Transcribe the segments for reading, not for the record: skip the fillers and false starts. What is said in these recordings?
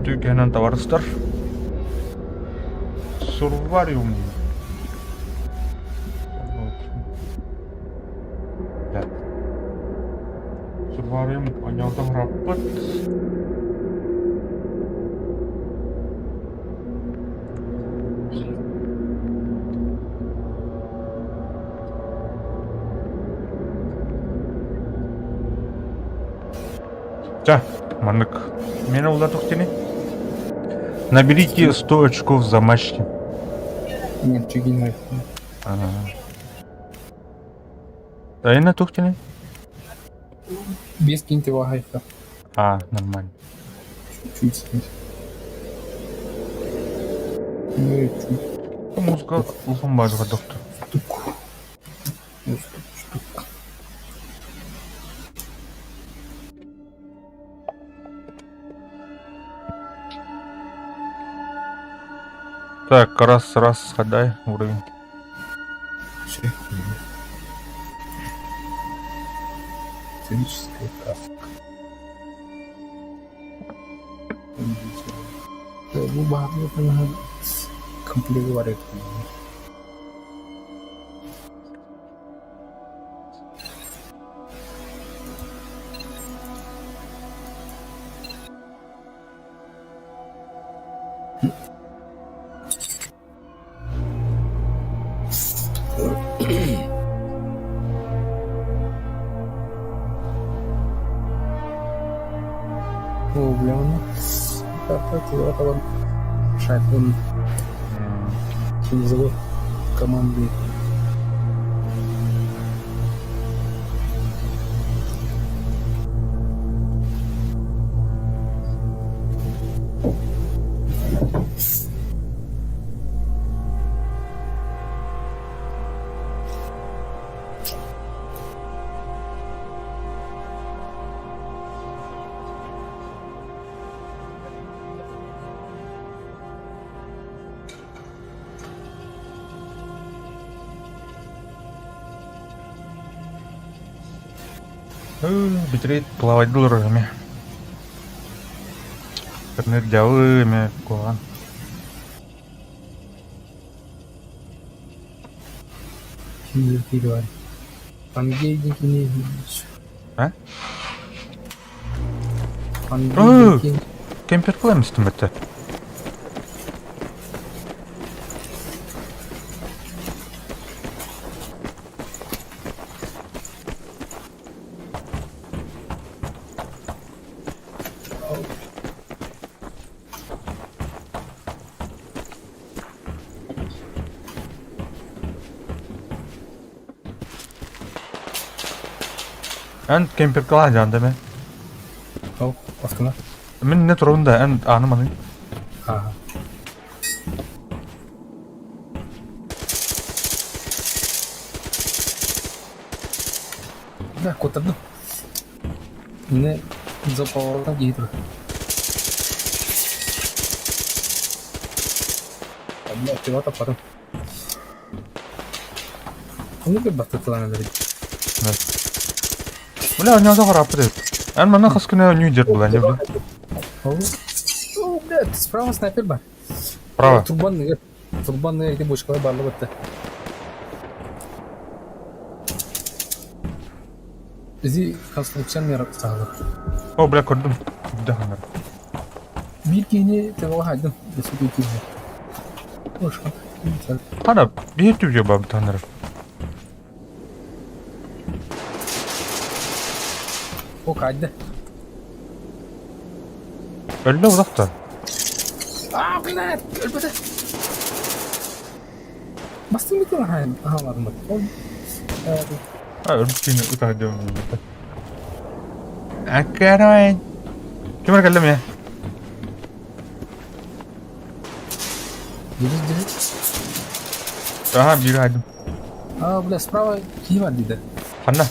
Үтүкэнэн табаарыстар. Сурвариум. Сурвариум онньоото хораппыт. Ча, маннык. Мені улатык тини. Наберите 100 очков за матч. Нет, чигин Ага. Айна тух тини? Без киньте вагайка. А, нормально. Чуть-чуть. Ну и чуть. Музыка улахан баазыга доктор. Штук. Штук, штук. Так, раз, раз, ходай уровень. Металлическая каска. Бу баһаарга комплегы бар эбит. О, бля, ну, Шайфун завод команды. Битрейт плавать эмэ. Интернет дьалы эмэ куһаҕан. А? Кемпер кылам истим бэтэ. Эн кемпер кылаан дьаанда мэ. Ол, оскына. Мин не турабын да, эн ааны маны. Ага. Да, куттардым. Мне за поворотом киһи турар. Бля, чего таппатым. Оннук баттатылаан эбит. Бля, онньоото харааппыт эбит. Эн манна хас күнэ нью дьер булан дьэ бля. О, блядь, справа снайпер бар. Право. Турбан турбан эти бочкалар барлы бытты. Изи конструкционер саҕалар. О, бля, көрдүм. Дыханар. Биир киһини тэбэҕэ хаайдым. Өссө биир киһини. Ошка. Хана, биир түбүгэ бабытанар. О, хаайды. Өллө улахта. А, блядь, өлбөтө. Бастың бит хааларым. Ол А, өлбүт киһини ытаһа диэн Аккарай. Ким эрэ кэллэ миэ? Дирис, дирис. Аха, биир хаайдым. А, бля, справа киһи бар диде. Ханна?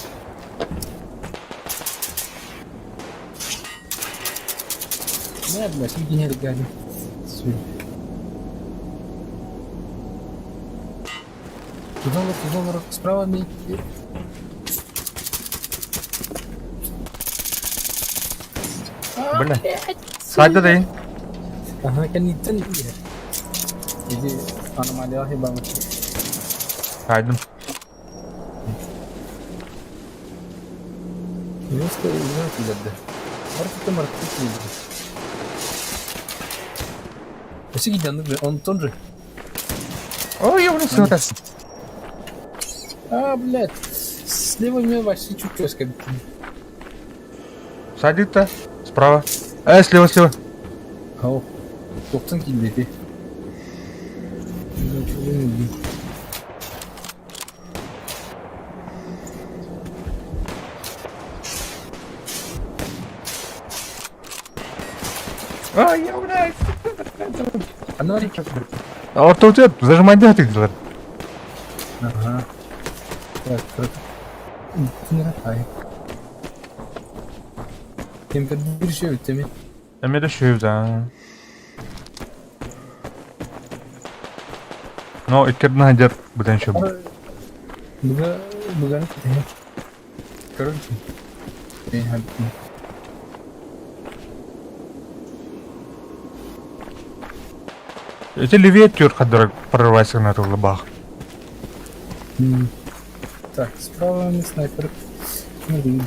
Не, бля, син киһи эргээдим. Сүр. Туда туда справа ми. Бля. Хайда дейин. Аһа кэнниттэн иһэр. Ити аномалияҕа хибаабыт. Хайдым. Место игра киирдэ. Мартыта марты киирдэ. Өссө киирдэ онтон же. Ой, я блин, сыта. А, блядь. Слева меня вообще чуть чётко. Садит-то. Справа. Слева, слева. Ау. Туохтан киирбэти. А, я, блядь. Ана Орто у тебя зажимай делать. Ага. Так, так. Ай. Температура үтеми. Эмиэ да. Но иккердин хадер бүтэн шөб. Буга буганы китеһэ. Короче. Эти левее тюр хадер прорывайся на эту бах. Так, справа снайпер. Ну,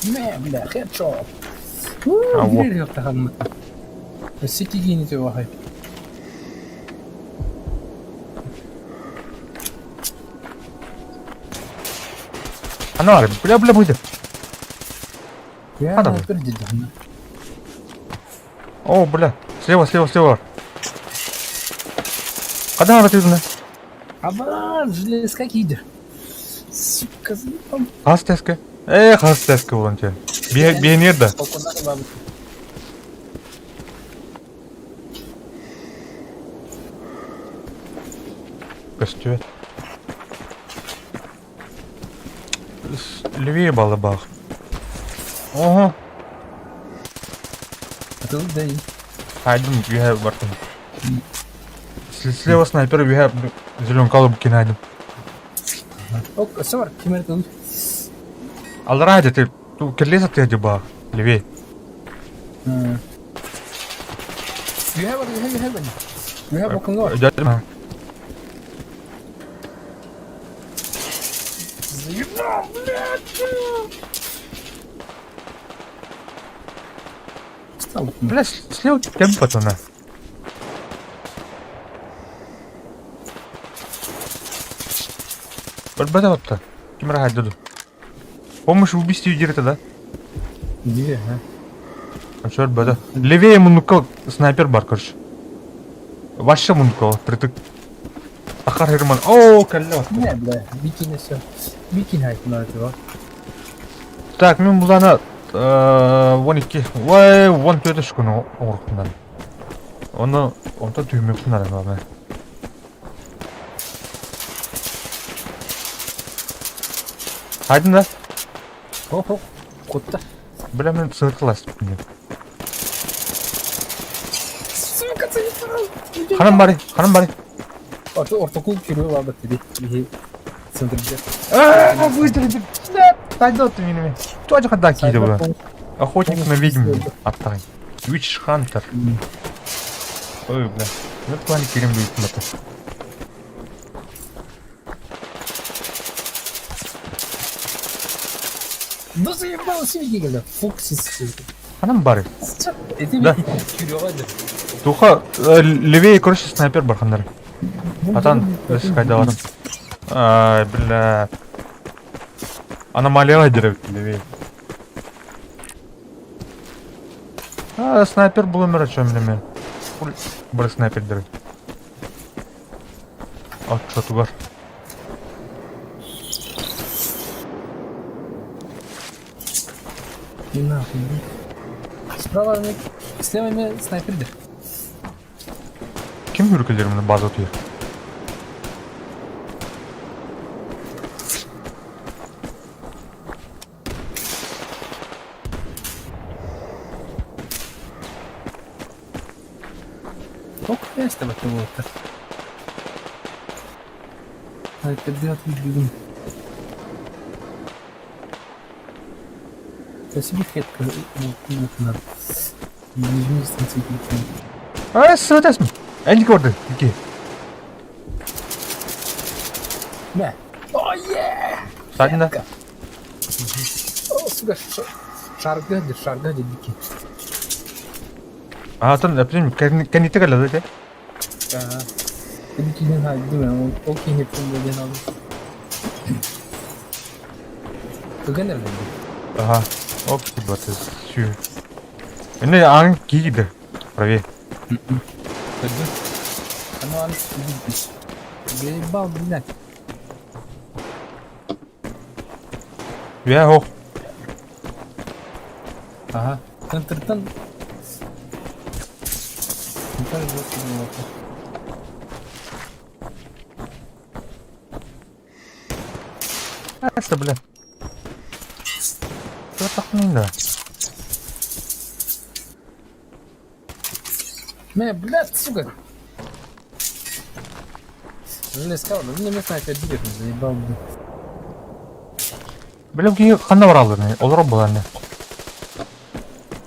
Мэ, бля, хедшот. Уу, тахаммыта. Өссө кигиини төбөҕөй. Анар, бля, бля, будет. Я снайпер. О, бля, слева, слева, слева. Когда она ты Абан, железка киидер. Сука, заебал. Хас теска. Э, хас теска вон тебе. Бе да. Костюет. Левее балабах. Ого. Это да и. Хайдым, you бартын. Слева снайпер, you have зеленый колобки найдем. Ок, савар, кимер тут. Алради, ты керлеза ты одеба. Левее. You have you have you have You have около. Заебал, блядь! Стал. Бля, слева темп пацана. Бата ватта. Ким рахат Помощь в убийстве Юдирита, да? Где, а? Черт, бата. Левее мунука снайпер бар, короче. Вообще мунука, притык. Ахар Херман. О, калля. Не, бля, бикини все. Бикини хайт на этого. Так, мен булана вон икки. Вай, вон төтө шкуну оңрукунан. Оны онто түймөк кунар главное. Хайдын да? Хоп, хоп. Котта. Бля, мен сыртылас. Сука, заебал! Ханам бари, ханам бари. Орто ортокул кирүү баба тири. Центрде. А, выстрелили. Пойдет ты меня. Кто же когда киды было? Охотник на ведьм. Оттай. Witch Hunter. Ой, бля. Ну, плане керем будет это. Да заебал сиги Фоксис. Ханам бары. Это Да. Туха, левее, короче, снайпер бархандар. Атан, хайдаларым. Ай, бля. Аномалия дерев левее. А, снайпер был умер, о чем мне. Бар снайпер дерев. А, что тугар? И нахуй. Справа, слева мне снайпер. Ким үркелер мені база түйір? Ок, место в этом вот. Снайпер делать видим. А, сытасмын. Энди көрдү. Ики. Мэ. Oh yeah! Садина. О, сука, шарга, шарга дедики. Атын, эпсин, кэннитэ кэллэ да. Эбитинэн хаайдым, ол киһиттэн диэн алыс. Ыган эрэллэр. Ага, ок, типа, сүү. Эне аан киирдэ. Правее. Көрдүм. Аны аны Заебал, блядь. Үө хоох. Ага. Центртан Центр жестко было. Аста, бля. Туох да. Мэ, блядь, сука! Железка, ну мне местная опять дверь заебал, блядь. Билем киһи ханна бараллар олорор буоланна.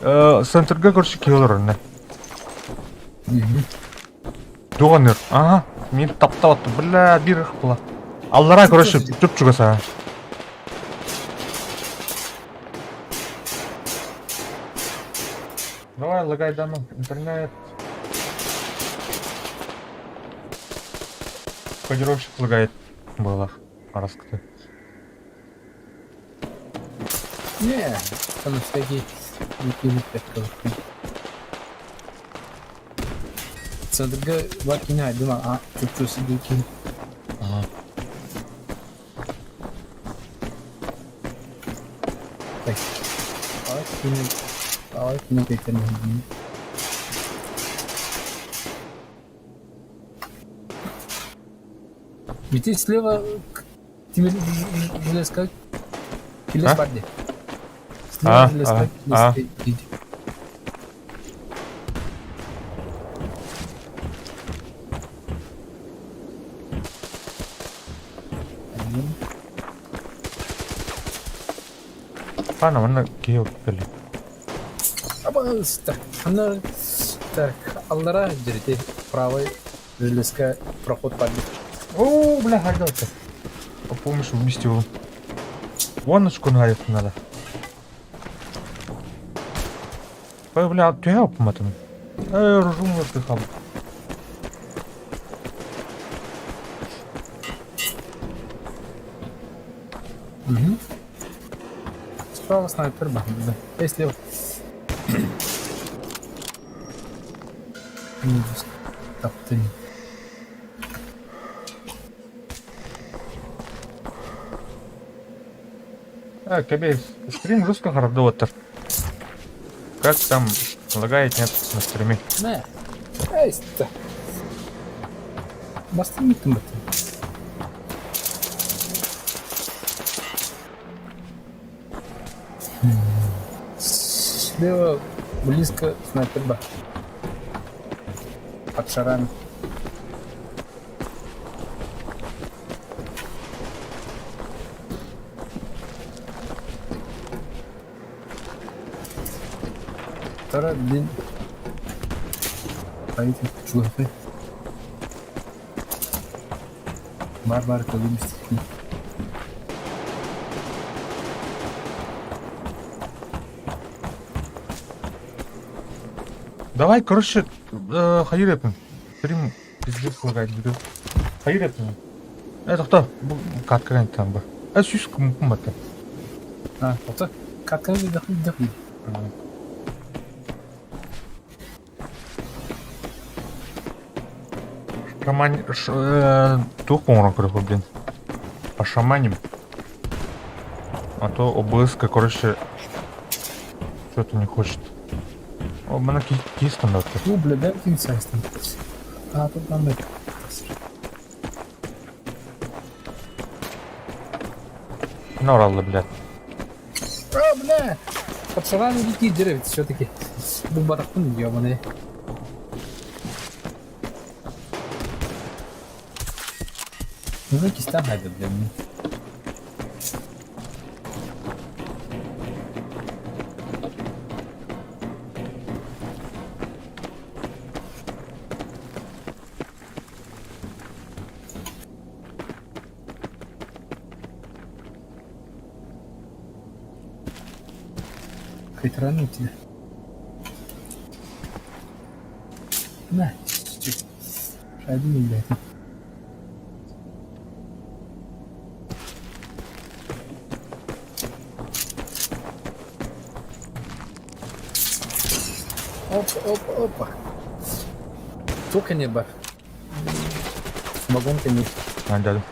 Центрга көрсө киһи олорор Дуганыр. Ага, мин таптап аттым. Бля, бир була. Аллара короче, чуп-чугас а. Давай, лагай да ну, интернет. Кодировщик лагает. Было. Раскаты. Не, там всякие не Центрга вакина дума а чуп сидики. Ага. Так. Давай давай кине кетерин. Ведь слева тимир железка келес бар де. Слева железка келес дейді. Пана, манна киһи кэлли. Абыз, так, аны, так, аллара жерде правый железка проход бар дейді. О, бля, хайда Помнишь, вместе его. Ванночку наехать надо. Ой, бля, төһө оппуматын. Эй, ружум выртыхал. Угу. Справа снайпер бар, да. Эй, слева. Таптым. А, кэбе, стрим жестко харадуотар. Как там лагает нет на стриме? Мэ. Эй, Бастым миттим бит. Слева близко снайпер бар. Под шарами. Второй, блин. Поедем, чуваки. Бар бар кылым. Давай, короче, хайыр эпин. Стрим пиздец лагает буду. Хайыр эпин. Это кто? Катка там бы. А сюз кумата. А, вот катка дохуй дохуй. Шамань... Тух по көрөх, блин. Пошаманим. А то ОБС, короче, что-то не хочет. О, мана ки стандарт. Ну, бля, дай кинь там. А, тут нам это. Нораллы, блядь. А, бля! Под шарами летит деревья все-таки. Бу барахун ебаный. Ну, киста хайда, блин. Кыйтаран итини. На, шайбын иилээтим. Опа, опа, опа. Туох кэннэ бар? Вагон кэннэ. Андадым.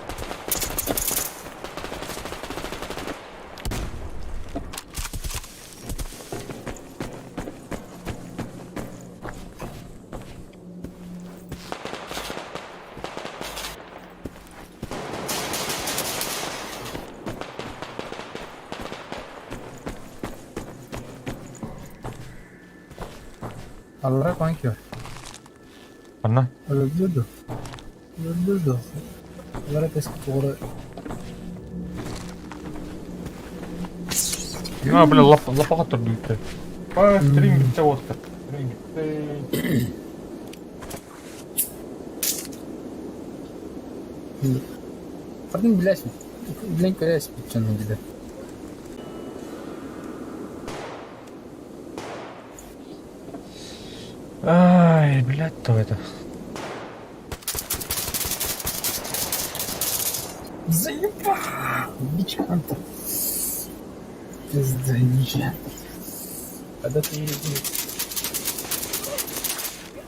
Аллара конькио. Ханна? Өлөрдө дуо? Өлөрдө дуо? Аллара тэскэ тоҕо А, бля, лапаға тұрды өйтті. Па, стрим бітті отыр. Стрим бітті. Бардын билээсин. Билэн көрөөс бүтчэн диде. Ай, блядь, то это. Заебал! Бич Хантер. Пизда, ничья. Когда ты не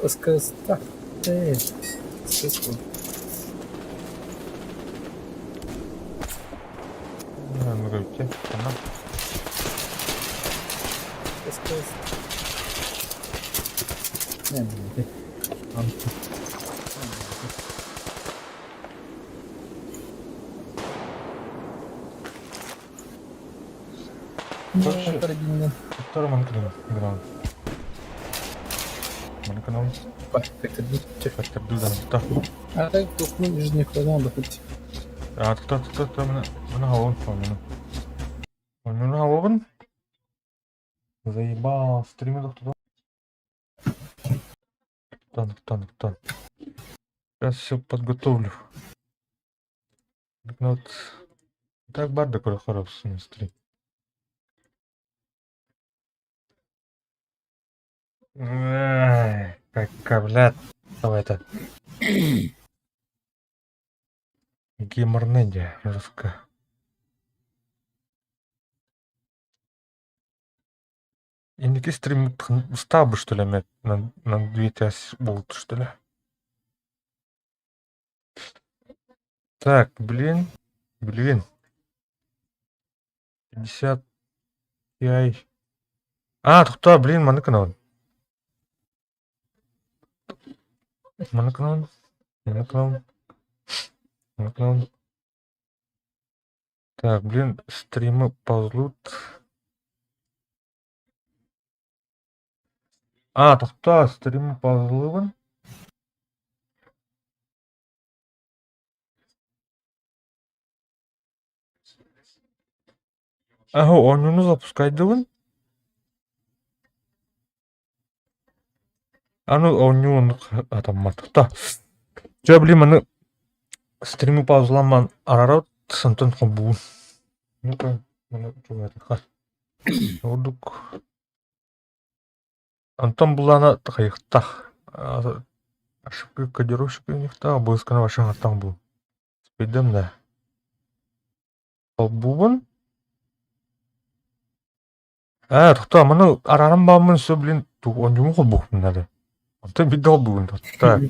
СКС так, ты СКС. Ну, говорите, она. СКС. Не, не, Короче, не. Второй манканал. Манканал. А так тухмун жизни хватало хоть. А кто кто кто на голову помню. На голову? Заебал, стримы кто Танк, танк, танк. Сейчас все подготовлю. Вот так бардак хорош стрим. Ай, как, блядь, давай это. Геморнедия жестко. Инники стрим стал бы, что ли, на 2 болт, что ли? Так, блин, блин. 50 яй. А, тут, блин, маны канал. Маны канал. Маны канал. Маны канал. Так, блин, стримы ползут. А, тохтоо, стримы паузалыыбын. Аһы, оонньууну запускайдыбын. Аны оонньуу оннук атаммат. Та. Дьэ, блин, маны стримы паузалаан арарат онтон холбуубун. Ну-ка, маны чугаатыха. Ордук. Антон булаана тахайыхтах. Ошибка кодировщика у них та, быыскана вообще аттан бу. Спидем да. Холбуубун. Ээ, тохтоо, маны арааран бааммын все, блин, оонньуубун холбуохпун наада. Онтон биирдэ холбуубун. Так.